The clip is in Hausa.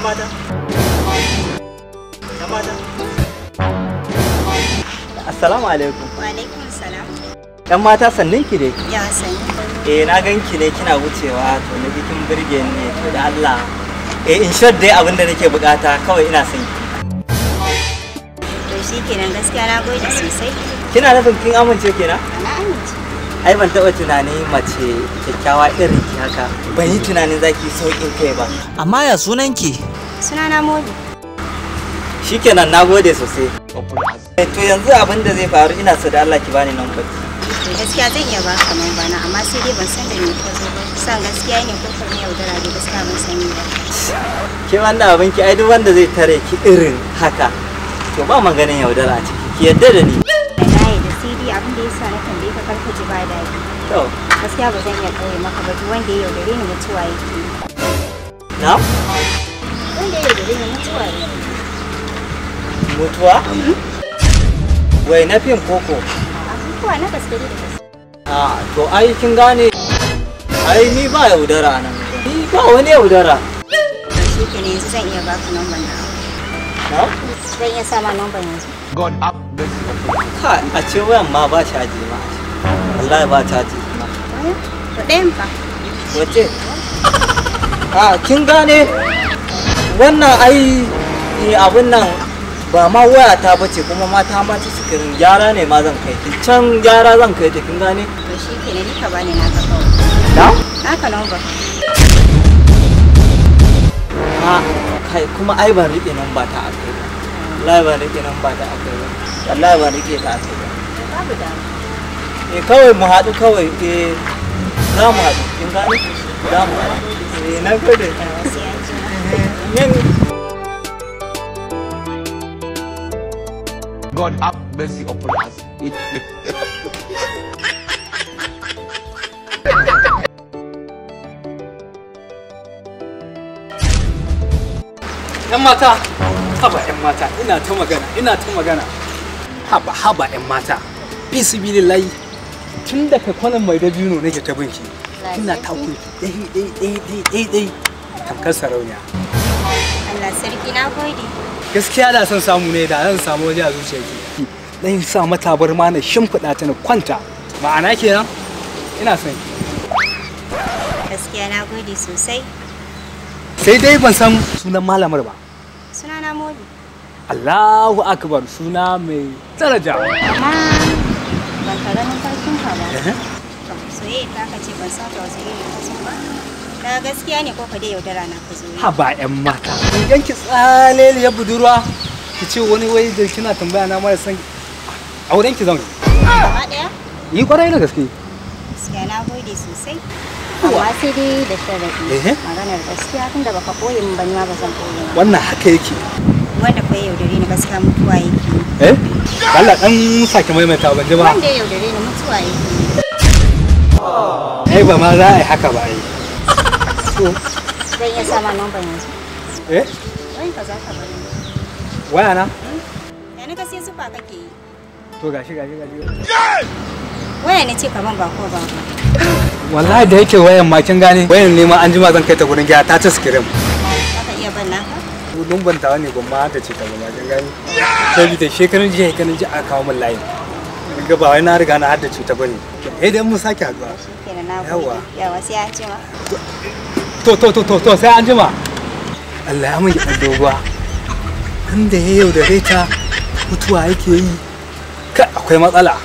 Mata. Yan mata. Assalamu alaikum. Wa alaikum salam. Yan mata sannin ki dai. Ya sanni. Eh na ganki ne kina wucewa to na bikin burge ne to da Allah. Eh in short dai abin da nake bukata kawai ina son ki. To shikenan gaskiya na gode sosai. Kina nufin kin amince kenan? Na amince. Ai ban taɓa tunanin mace kyakkyawa irin ki haka. Ban yi tunanin zaki sauƙin kai ba. Amma ya sunan ki? Sunana Modi. Shikenan nagode sosai. To yanzu abin da zai faru ina so da Allah ki bani number. To gaskiya zan iya baka number na amma sai dai ban san da me ka zo ba. San gaskiya ne ko kuma yaudara dai gaskiya ban sani ba. Ke wannan abin ki ai duk wanda zai tare ki irin haka. To ba maganin yaudara a ciki. Ki yadda da ni. Na yi da sai dai abin da yasa na tambaye ka karka ji ba daɗi. To gaskiya ba zan iya kauye maka ba duk wanda ya yaudare ni mutuwa yake. Na? Wanda ya yaudare ni mutuwa yake. Mutuwa? Wai na fim koko? Mutuwa na gaske da gaske. A to ai kin gane ai ni ba yaudara nan. Ni ba wani yaudara. Shi ke yanzu zan iya baka number na. Na? Zan iya sama number yanzu. God have mercy upon us. Ka a ce wayan ma ba caji ma. Wallahi ba caji ma. To ɗayan fa. Wace? A kin gane wannan ai abun nan ba ma waya ta bace kuma mata ma ci sikirin gyara ne ma zan kai can gyara zan kai ta kin gane. To shi ke ne ka bani naka kawai. Na? Naka number. A kai kuma ai ban rike number ta akai ba. Wallahi ban rike number ta akai ba. Wallahi ban rike ta akai ba. Babu damu. Eh kawai mu haɗu kawai eh za mu haɗu kin gane? Za mu haɗu. Eh na gode. Sai an jima. God have mercy upon us. ‘Yan mata, haba ‘yan mata, ina ta magana, ina ta magana. Haba, haba ‘yan mata, fi sibilillahi tun daga kwanan mai dabino nake ta binki. Ina takun ki ɗai ɗai ɗai ɗai ɗai ɗai tamkar sarauniya. Allah sarki na gode. Gaskiya da son samu ne da zan samu waje a zuciyarki. Dan sa mata barma na shimfiɗa ta na kwanta. Ma'ana kenan ina son ki. Gaskiya na gode sosai. Sai dai ban san sunan malamar ba. Sunana Modi. Allahu akbar suna mai daraja. Amma ban tara numfashin ka ba. To soyayya ta ka ce ban san ta wasu iri ka so ba. Da gaskiya ne ko ka dai yaudara na ka zo. Haba ‘yan mata. In ki tsaleliyar budurwa ki ce wani wai da kina tambaya na mara san auren ki zaune. Gaba ɗaya? Yi kwarai da gaske. Gaskiya na gode sosai. Amma sai dai da sharaɗi. Maganar gaskiya tunda baka ɓoye min ba ni ma ba zan ɓoye ba. Wannan haka yake. Wanda fa ya yaudare ni gaskiya mutuwa yake. Eh? Allah dan sake maimaita ban ji ba. Wanda ya yaudare ni mutuwa yake. Ai ba ma za a yi haka ba ai. Zan iya sama number yanzu. Eh? Wayan ka za ka bari. Waya na? Ya na ka sai zufa kake yi. To gashi gashi gashi. Waya ne ce kaman ba ko ba. Wallahi da yake wayan ma kin gane wayan ne ma an jima zan kai ta gurin gyara ta ci sikirim. Za ka iya ban naka? Numban tawa ne ban ma ta ce ta ba ma kin gane. Saboda shekarun jiya shekarun jiya aka kawo min layin. Ga ba wai na riga na haddace ta bane. Eh dan mun sake haduwa. Shikenan na gode. Yawwa. Yawa sai an jima. To to to to to sai an jima. Allah ya mun doguwa. Inda ya yaudare ta mutuwa yake yi. Kai akwai matsala.